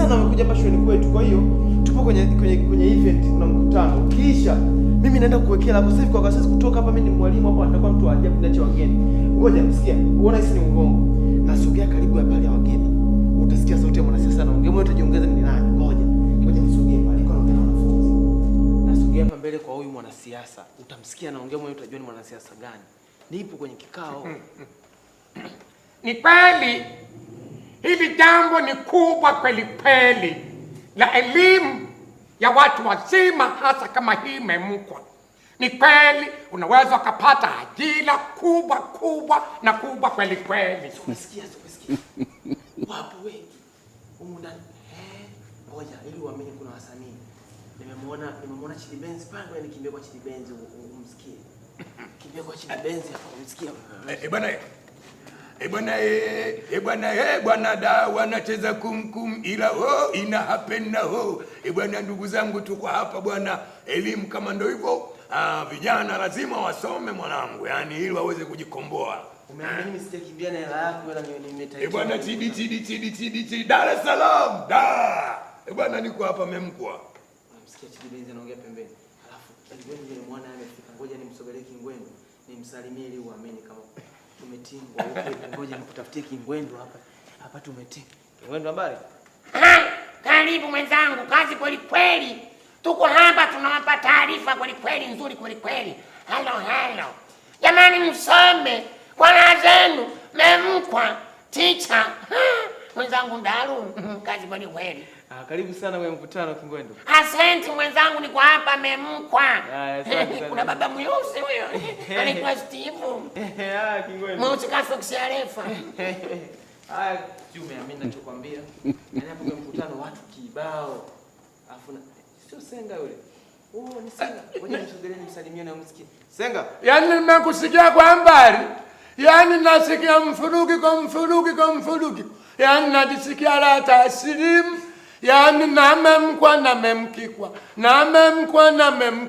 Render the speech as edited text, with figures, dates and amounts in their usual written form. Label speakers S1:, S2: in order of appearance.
S1: sana wamekuja hapa shuleni kwetu. Kwa hiyo tupo kwenye event, kuna mkutano. Kisha mimi naenda kuwekea hapo sasa hivi kwa kasi kutoka hapa, mimi ni mwalimu hapa, nitakuwa mtu wa ajabu niache wageni. Ngoja msikia. Unaona hisi ni uongo. Nasogea karibu ya pale ya wageni. Utasikia sauti ya mwanasiasa anaongea. Mimi utajiongeza ni nani? Ngoja. Ngoja nisogee pale. Niko naongea na wanafunzi. Nasogea hapa mbele kwa huyu mwanasiasa. Utamsikia anaongea mwenyewe, utajua ni mwanasiasa gani. Nipo kwenye kikao.
S2: Ni kweli hili jambo ni kubwa kweli kweli la elimu ya watu wazima, hasa kama hii imemkwa. Ni kweli unaweza ukapata ajira kubwa kubwa na kubwa kweli kweli.
S1: Umesikia? Umesikia? Wapo wengi humu ndani. Ngoja ili uamini kuna wasanii. Nimemwona Chidi Benz pale, ngoja nikimbie kwa Chidi Benz umsikie. Kimbia kwa Chidi Benz hapo umsikie.
S3: Bwana bwana bwana bwana da wanacheza kumkum ila oh ina happen na oh bwana, ndugu zangu tuko hapa bwana, elimu kama ndio hivyo. Vijana lazima wasome mwanangu, yani ili waweze kujikomboa.
S1: Umeamini mimi sijakimbia na hela yako ila nimetaita.
S3: Bwana Chidi Chidi Chidi Chidi Chidi Dar es Salaam da. Bwana niko hapa Memkwa.
S1: Unamsikia Chidi Benz anaongea pembeni. Alafu Kingwendu yule mwana amefika. Ngoja nimsogelee Kingwendu, nimsalimie ili uamini kama tumetingwa huko. Ngoja nikutafutie Kingwendu hapa. Hapa tumetingwa. Kingwendu habari?
S2: Karibu mwenzangu, kazi kweli kweli. Tuko hapa tunawapa taarifa kweli kweli nzuri kweli kweli. Halo halo. Jamani, msome kwa raha zenu. Memkwa teacher. Mwenzangu Ndalu, kazi kweli kweli.
S1: Karibu sana kwenye mkutano Kingwendu.
S2: Asante mwenzangu, niko hapa Memkwa.
S1: Haya, asante sana.
S2: Kuna baba mweusi huyo. Anaitwa Steve.
S1: Haya Kingwendu.
S2: Mweusi kasoksi ya refa.
S1: Haya, sio umeamini ninachokwambia? Yaani hapo kwenye mkutano watu kibao. Alafu sio Senga yule. Oh, ni Senga. Ngoja nimsogelee nimsalimie na umsikie. Senga.
S3: Yaani nimekusikia kwa mbali. Yaani nasikia mfuruki kwa mfuruki kwa mfuruki. Yaani najisikia raha taslimu. Yaani namemkwa namemkikwa. Namemkwa namemkikwa.